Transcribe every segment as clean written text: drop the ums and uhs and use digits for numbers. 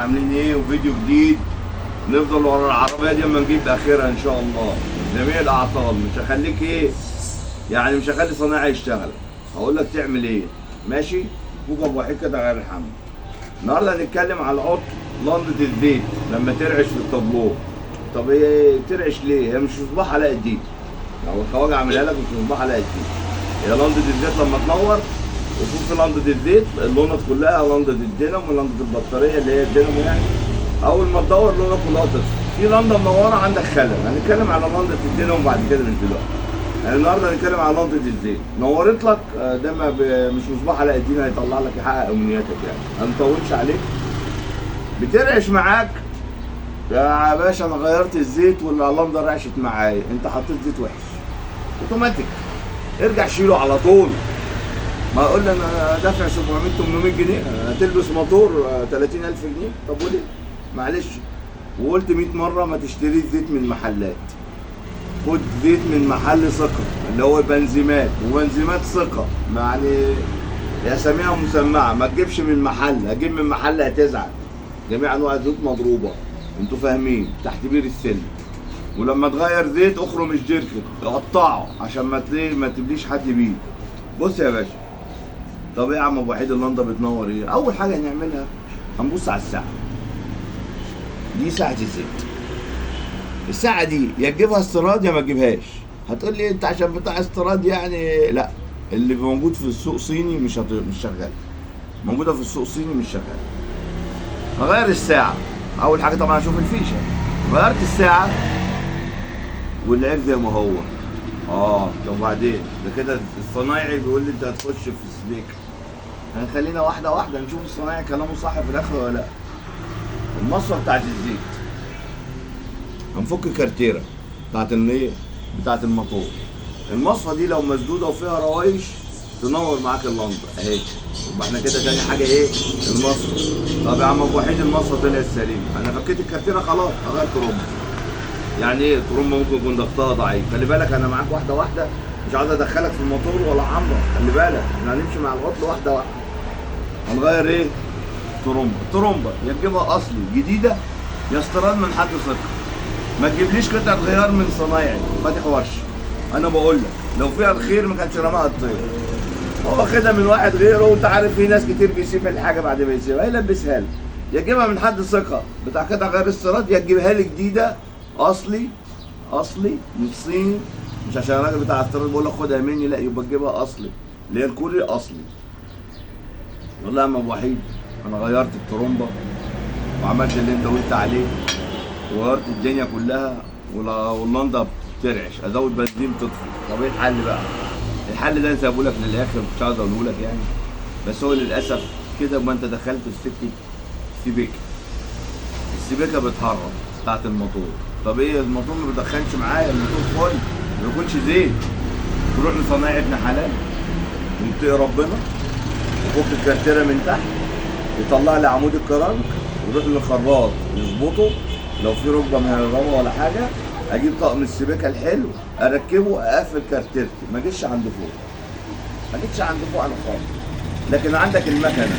عاملين ايه؟ وفيديو جديد. نفضل ورا العربية دي اما نجيب اخرها ان شاء الله. جميع الاعطال مش هخليك ايه يعني، مش هخلي صنايعي يشتغل، هقول لك تعمل ايه. ماشي؟ فوق ابو وحيد كده غير الحمد. النهارده هنتكلم على عطل لندة الزيت لما ترعش في التابلوه. طب ايه ترعش ليه؟ هي مش مصباح علاء الدين. لو الخواجه عاملها لك مش مصباح علاء الدين. هي لندة الزيت لما تنور، وشوف في لندة الزيت اللونات كلها، لندة الدينامو، لندة البطارية اللي هي الدينامو يعني، أول ما تدور لونات كلها تطفي. في لندة منورة عندك خلل. هنتكلم على لندة الدينامو بعد كده مش دلوقتي. يعني النهارده هنتكلم على لندة الزيت. نورت لك ده ما مش مصباح علاء الدين هيطلع لك يحقق أمنياتك يعني. ما نطولش عليك. بترعش معاك يا باشا، انا غيرت الزيت واللنده رعشت معايا. انت حطيت زيت وحش اوتوماتيك، ارجع شيله على طول. ما اقول لي انا دافع 700 800 جنيه هتلبس موتور 30000 جنيه؟ طب وليه؟ معلش، وقلت 100 مرة ما تشتريش زيت من محلات. خد زيت من محل ثقة اللي هو بنزيمات، وبنزيمات ثقة يعني اساميها مسمعه. ما تجيبش من محل، هتجيب من محل هتزعل. جميع انواع الزيوت مضروبة، انتوا فاهمين، تحت بير السلم. ولما تغير زيت اخرم الجيركن قطعه عشان ما تبليش حد بيه. بص يا باشا، طب ايه يا عم ابو وحيد اللنده بتنور ايه؟ اول حاجة هنعملها هنبص على الساعة. دي ساعة الزيت. الساعة دي يا تجيبها استيراد يا ما تجيبهاش. هتقول لي انت عشان بتاع استيراد يعني؟ لا، اللي موجود في السوق صيني مش شغال. موجودة في السوق صيني مش شغال. هغير الساعة. اول حاجة طبعا اشوف الفيشه. غيرت الساعة والعيب زي ما هو. طب وبعدين ده كده الصنايعي بيقول لي انت هتخش في السبيكه. هنخلينا واحدة واحدة نشوف الصنايعي كلامه صح في الاخر ولا لا. المصفى بتاعت الزيت، هنفك كارتيره بتاعت الايه؟ بتاعت الموتور. المصفى دي لو مسدودة وفيها روايش تنور معاك اللنده اهي. يبقى احنا كده تاني حاجة ايه؟ المصفى. طب يا عم ابو وحيد المصفى طلعت سليم، انا فكيت الكارتيره خلاص، هغير ترومبه. يعني ايه الترومبه؟ ممكن يكون ضغطها ضعيف. خلي بالك انا معاك واحدة واحدة، مش عايز ادخلك في الموتور ولا عمره. خلي بالك احنا هنمشي مع العطل واحدة واحدة. هنغير ايه؟ ترومبه. الترومبه يا تجيبها اصلي جديدة يا استيراد من حد ثقة. ما تجيبليش قطعه غيار من صنايعي فاتح ورشه. انا بقول لك لو فيها الخير ما كانش رماها الطير. هو واخدها من واحد غيره، وانت عارف في ناس كتير بيسيب الحاجة بعد ما يسيبها يلبسها لك. يا تجيبها من حد ثقة بتاع قطع غير استيراد، يا تجيبها لي جديدة اصلي اصلي مش صيني. مش عشان الراجل بتاع استيراد بيقول لك خدها مني، لا، يبقى تجيبها اصلي اللي هي الكوري اصلي. والله يا عم ابو وحيد انا غيرت الترومبه وعملت اللي انت قلت عليه وغيرت الدنيا كلها واللنده بترعش، ازود بنزين تطفي. طب ايه الحل بقى؟ الحل ده انا سايبه لك للاخر، مش عايز اقوله لك يعني، بس هو للاسف كده. ما انت دخلت في سكة سبيكه. السبيكه بتهرب بتاعت الموتور. طب ايه الموتور ما بيدخنش معايا، الموتور فل ما بياكلش زيت. تروح لصنايعي ابن حلال ويتقي ربنا وفك الكارتيره من تحت، يطلع لي عمود الكرنك، ويروح للخراط يظبطه. لو في ركبه مهربه ولا حاجة اجيب طقم السبيكه الحلو اركبه، اقفل كارتيرتي، ما اجيش عند فوق، ما اجيش عند فوق انا خالص. لكن عندك المكنه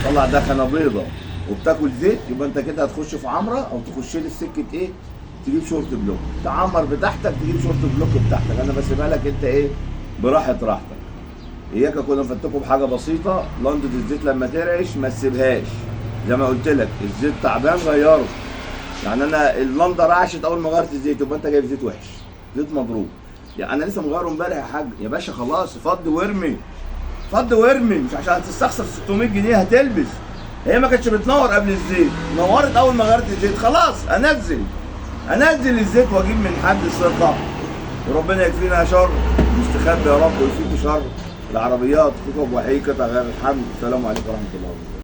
طلع دخنه بيضة وبتاكل زيت، يبقى انت كده هتخش في عمره او تخش لي سكة ايه؟ تجيب short block تعمر بتاعتك، تجيب short block بتاعتك. انا بسيبها لك انت ايه؟ براحة راحتك. اياك اكون فتكم بحاجة بسيطة. لندة الزيت لما ترعش ما تسيبهاش، زي ما قلت لك الزيت تعبان غيره. يعني انا اللنده رعشت اول ما غيرت الزيت، يبقى انت جايب زيت وحش، زيت مضروب. يعني انا لسه مغيرة امبارح يا حاج يا باشا، خلاص فضي وارمي، فضي وارمي. مش عشان هتستخسر 600 جنيه هتلبس. هي ما كانتش بتنور قبل الزيت، نورت اول ما غيرت الزيت. خلاص انزل الزيت واجيب من حد ثقة، وربنا يكفينا شر مستخبي يا رب ويكفيكوا شر العربيات. اخوكم ابو وحيد قطع غير الحمد. السلام عليكم ورحمة الله وبركاته.